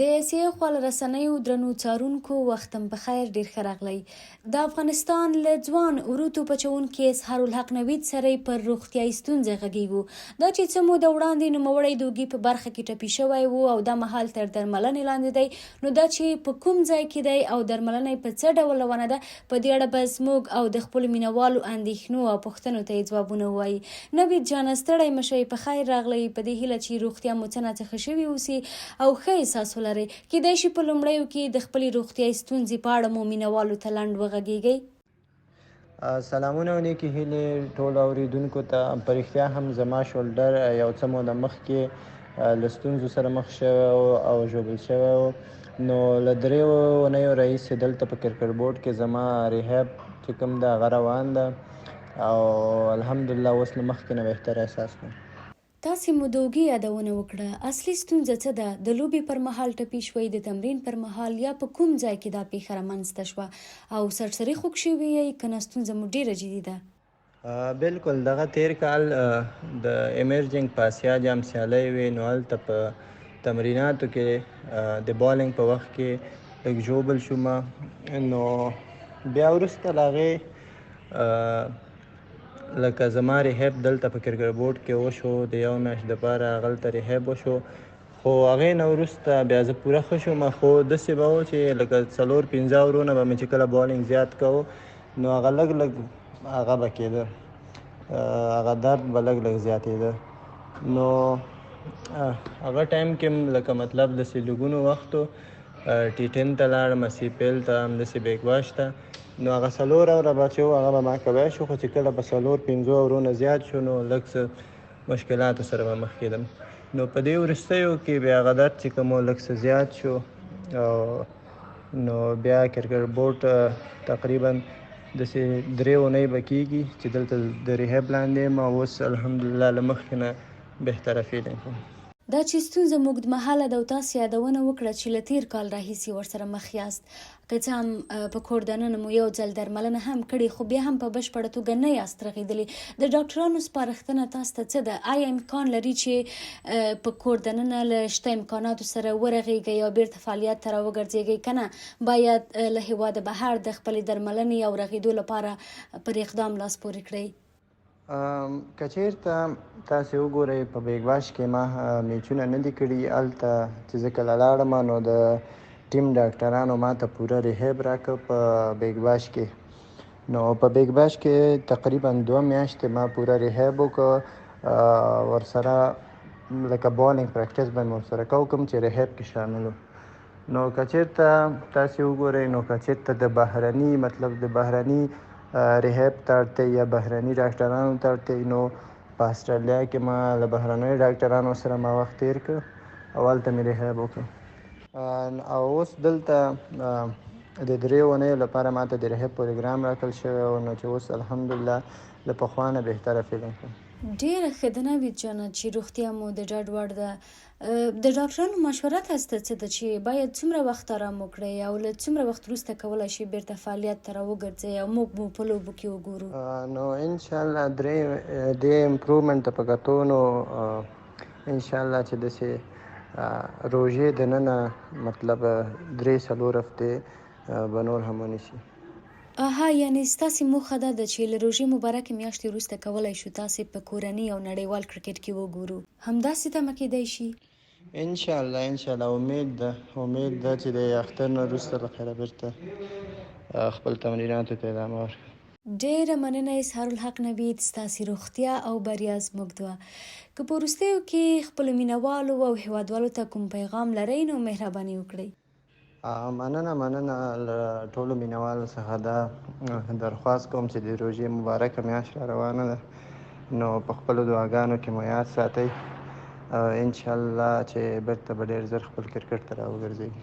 د اسیا خواله رسنیو درنو څارونکو، وختم په خیر، ډیر ښه راغلی. د افغانستان له ځوان ورو توپ اچوونکي اظهارالحق نوید سره پر روغتیايي ستونزې غږیږو. دا چې څه موده وړاندې نوموړی د اوږې په برخه کې ټپي شوی و او دا مهال تر درملنې لاندې دی، نو دا چې په کوم ځای کې دی او درملنه یې په څه ډول روانه ده، په دې اړه به زموږ او د خپلو مینوالو اندېښنو او پوښتنو ته یې ځوابونه ووايي. نوید جانه، ستړی مه شئ، په خیر راغلئ، په دې هیله چې روغتیا مو څه ناڅه ښه شوي اوسي او ښه احساس ولرئ. کېدای شي په لومړیو کې د خپلې روغتیايي ستونزې په اړه مو مینوالو ته لنډ وغږېږئ. سلامونه او نیکې هیلې ټولو اوریدونکو ته. په رښتیا هم زما شولډر یو څه موده مخکې له ستونزو سره مخ شوی او ژوبل شوی و، نو له دریو اونیو راهیسې دلته په کرکټ بورډ کې زما ریهب چې کوم ده هغه روان ده او الحمدلله اوس له مخکې نه بهتر احساس کوم. تاسې مو د اوږې یادونه وکړه، اصلي ستونزه څه ده؟ د لوبې پر مهال ټپي شوئ، د تمرین پر مهال یا په کوم ځای کې دا پېښه رامنځته شوه او سرسري خوږ شوي یئ که نه ستونزه مو ډېره جدي ده؟ بلکل، دغه تېر کال د ایمرجنګ په اسیا جام سیالۍ وې، نو هلته په تمریناتو کې د بالینګ په وخت کې لږ ژوبل شوم، نو بیا وروسته له هغې لکه زما ریهب دلته په کرکټ بورډ کې وشو، د یو میاشت دپاره هغلته ریهب وشو، خو هغې نه وروسته بیا زه پوره ښه شوم. خو داسې به و چې لکه څلور پنځه اورونه به مې چې کله بالینګ زیات کوو نو هغه لږ لږ هغه به کېده، هغه درد به لږ لږ زیاتېده. نو هغه ټایم کې لکه مطلب داسې لګونو وخت ټي ټین ته لاړم، سی پي ایل ته، همداسې بیګ باش ته، نو هغه څلور اوره به چې و هغه به ما کوی شو، خو چې کله په څلور پنځو اورو نه زیات شو نو لږ څه مشکلاتو سره به مخ کېدم. نو په دې وروستیو کې بیا هغه درد چې کوم و لږ څه زیات شو، او نو بیا کرکټ بورډ تقریبا داسې درې اونۍ به کېږي چې دلته د ریهب لاندې یم او اوس الحمدلله له مخکې نه بهتره فیلینګ کوم. دا چې ستونزه مو اوږدمهاله ده او تاسې یادونه وکړه چې له تېر کال راهیسې ورسره مخ یاست، که څه هم په کور دننه مو یو ځل درملنه هم کړې، خو بیا هم په بشپړه توګه نه یاست رغېدلي، د ډاکټرانو سپارښتنه تاسو ته څه ده؟ آیا امکان لري چې په کور دننه له شته امکاناتو سره ورغېږئ او بېرته فعالیت ته راوګرځېږئ، که نه باید له هېواده بهر د خپلې درملنې او رغېدو لپاره پر اقدام لاس پورې کړئ؟ که چیرته تاسې وګورئ په بیګ باش کې ما میچونه نه دي کړي، هلته چې زه کله لاړم نو د ټیم ډاکټرانو ما ته پوره ریهب راکړ په بیګ باش کې. نو په بیګ باش کې تقریبا 2 میاشتې ما پوره ریهب وکړ، ورسره لکه بالینګ پریکټس به مې ورسره کوو کوم چې ریهب کې شامل و. نو که چیرته تاسې وګورئ نو که چیرته د بهرني مطلب د بهرني ریهب ته اړتیا یا بهرني ډاکټرانو ته اړتیا، نو په استرالیا کې ما له بهرنیو ډاکټرانو سره ما وخت تیر کړ او هلته مې ریهب وکړ. او اوس دلته د 3 اونیو لپاره ما ته د ریهب پروګرام راکړل شوی و، نو چې اوس الحمدلله له پخوا نه بهتره فیلینګ کوم. ډېره ښه ده نوید جانه چې روغتیا مو د ډاډ وړ ده. د ډاکټرانو مشوره تاسو ته څه ده چې باید څومره وخت آرام وکړئ او له څومره وخت وروسته کولای شئ بیرته فعالیت ته راوګرځئ او موږ مو په لوبو کې وګورو؟ نو انشاءالله درې دې امپروومنټ ته په کتو نو انشاءالله چې داسې روژې دننه مطلب 3-4 هفتې به نور هم ونیسي. اها، یعنې ستاسې موخه دا ده چې له روژې مبارکې میاشتې وروسته کولای شو تاسې په کورني او نړیوال کرکټ کې وګورو، همداسې تمه کېدای شي؟ انشاءالله، انشاءالله، امید ده، امید ده چې د اختر نه وروسته له خیره بیرته خپل تمریناتو ته ادامه ورکړم. ډېره مننه اظهارالحق نوید، ستاسې روغتیا او بریا زموږ دعا. که په وروستیو کې خپلو مینهوالو او هېوادوالو ته کوم پیغام لرئ نو مهرباني وکړئ. مننه، مننه له ټولو مینوالو څخه دا درخواست کوم چې د روژې مبارکه میاشت را روانه ده، نو په خپلو دعاګانو کې مو یاد ساتئ. انشاءالله چې بیرته به ډېر زر خپل کرکټ ته راوګرځېږي.